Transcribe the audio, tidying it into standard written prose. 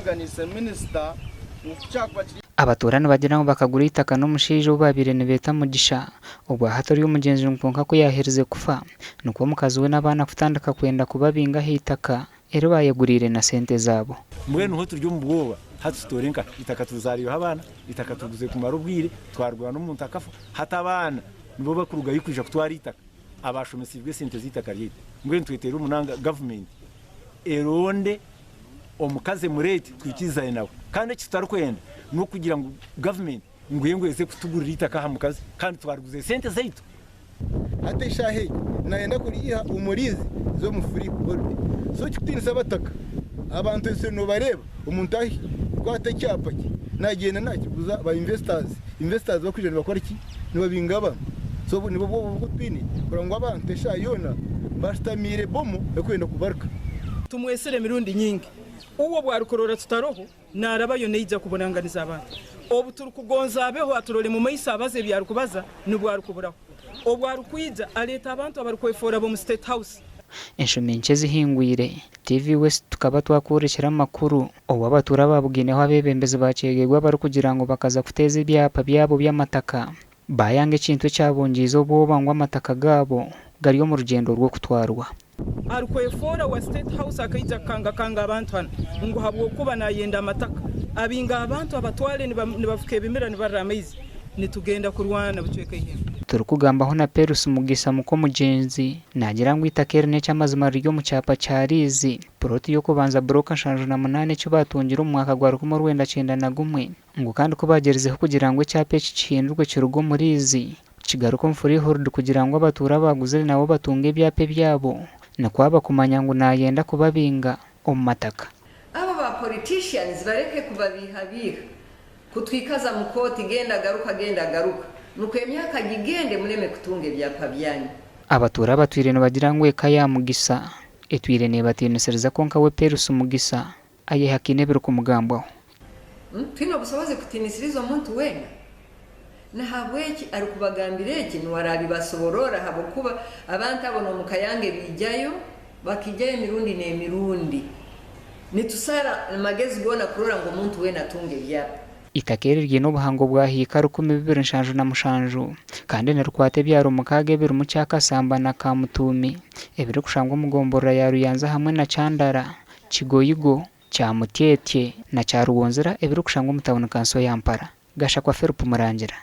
Turaganiise minisita ngu ku kyakuba kiri. Abatuura nibagira ngu bakagura eitaka n'omushaija ou baabaire nibeeta Mugisha, obwa hati ori omugyenzi ngu kwonka ku yaaherize kufa, nikwo omukazi we n'abaana kutandika kwenda kubabinga aha itaka eri baayeguriire na sente zaabo. Mbwenu ho turi omu bwoba, hati tutoore nkahi? Eitaka turizaariireho abaana, eitaka turiguze kumara obwire, twarigura n'omuntu akafa, hati abaana nibo barikurugayo kwija kutwara eitaka, abaashomesiibwe esente z'eitaka ryaitu. Mbwenu tweteire omunanga gavumenti eronde omukazi emureete twikirizane nawe. Kandi eki tutarikwenda n'okugira ngu gavumenti ngu ngu eze kutugurira eitaka aha mukazi kandi twariguza esente zaitu. Hati eshaaha egi nayenda kuriiha omu riizi rize omu freehold. So ekikutiinisa abataka, abantu ensi nobareeba omuntu ahi kwata ekyapa kye nagyenda nakiguza ba investors, investors bakwija nibakora ki? Nibabinga abantu. So nibwo bwoba obu twine kureba ngu abantu eshaaha yoona bashutamiire bomu erikwenda kubaruka. Tumwesire emirundi nyingi. Uwe obu arikurora tutaroho, naarabayo naija kuburanganiza abantu. Obu turikugonza abeho aturore mu maiso abaze ebi arikubaza, nibwo arikuburaho. Obu arikwija areeta abantu abarikwefoora ab'omu State House. Enshumi nkye ezihingwire, TV West tukaba twakworekyera amakuru obu abatuura baabugaineho abeebembezi ba Kyegegwa abarikugira ngu bakaza kuteeza ebyapa byabo by'amataka baayanga ekintu ekyabongyeire obwoba ngu amataka gaabo gari omu rugyendo rw'okutwarwa. Arikwefoora wa State House akaija kukangakanga abantu hanu ngu habw'okuba nayenda amataka abinga abantu abatware nibafuka ebimira nibarira amaizi nitugenda kurwana bucweka eihembe. Turikugambaho na Perus Mugisa muka-omugyenzi, naagira ngu eitaka eri n'eky'amazima riri omu kyapa kya liizi, purooti y'okubanza buroka 78 eki baatungire omu mwaka gwa 1991 ngu kandi ku baagyerizeho kugira ngu ekyapa eki kihindurwe kiruge omu liizi kigaruke omu freehold kugira ngu abatuura abaaguzire nabo batunge ebyapa ebyabo nikwo aba kumanya ngu naayenda kubabinga omu mataka. Abo ba politicians bareke kubabiihabiiha kutwikaza mu kooti genda garuka genda garuka nukwo emyaka gigende muleme kutunga ebyapa byanyu. Abatuura abatwire nibagira ngu eka ya Mugisa etwire neebatiinisiriza kwonka we Perus Mugisa ayehakaine ebirikumugambwaho. Twine obusobozi kutiinisiriza omuntu weena? Nahabweki arikubagambira eki nuwe araabibasoborora ahabw'okuba abantu abo n'omu ka yange baijayo, bakaijayo emirundi n'emirundi. Nitusara amagezi goona kurora ngu omuntu weena atunga ebyapa. Eitaka eri riine obuhango bwa hiika 2777 kandi nirikwata ebyaro mukaaga ebirimu Kyakasamba na Kamutuumi ebirikushangwa omu gomborora ya Ruyanza hamwe na Kyandara, Kigoyigo, Kyamutyetye na Kyaruwonzira ebirikushangwa omu tauni kanso ya Mpara. Gashakwa Philip Murangira.